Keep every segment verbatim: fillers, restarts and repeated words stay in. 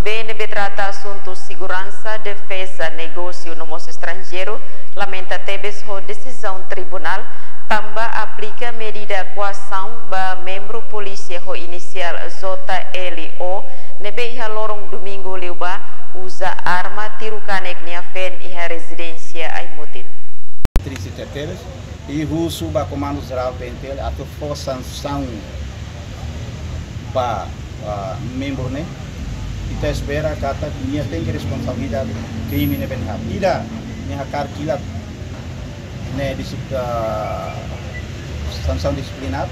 B ne'ebé trata asuntu seguransa, defeza, negósiu no mós estranjeiru lamenta tebes ho desizaun tribunál tanba aplika medida koasaun ba membru polísia ho inisiál J L O ne'ebé iha loron domingu liubá uza arma tiru kanek nia feen iha rezidénsia Aimutin. Triste tebes, i husu ba Komandu Jerál P N T L atu fó sansaun ba, ah, membru ne'e. Ita espera katak nia tenke responsabilidade krime ne'ebé halo. Ida, nia hakarak kilat ne'e disip-, ah, sansaun disiplinár,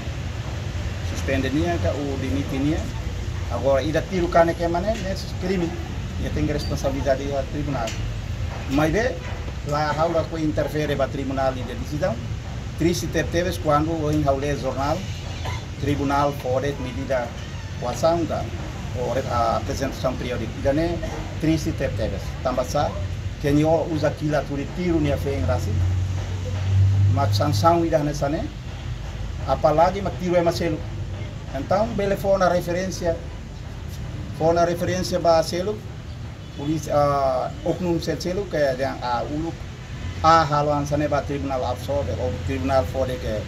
suspende nia ka ou demite nia. Agora, ida tiru kanek ema ne'e, ne'e krime, nia tenke responsabilidade iha tribunál. Maibé la ha'u lakohi interfere ba tribunál nia desizaun. Triste tebes kuandu ohin ha'u lee jornál, tribunál fó de'it medida koasaun ka, ou re-, ah, apresentasaun periódika. Ida-ne'e triste tebes. Tanba sá, kenyo uza kilat hodi tiru nia feen rasik, mak sansaun ida hanesan ne'e, apalagi mak tiru ema seluk. Entaun, bele fó ona referénsia, fó ona referénsia ba seluk, polísia, ah, oknum sel-seluk ke dehan, ah, uluk A halo hanesan ne'e ba tribunál absolve, ou tribunál fó de'it ke,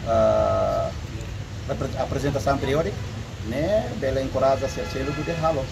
ah, repre-, apresentasaun periódika, ne'e bele enkoraja sel-seluk hodi halo.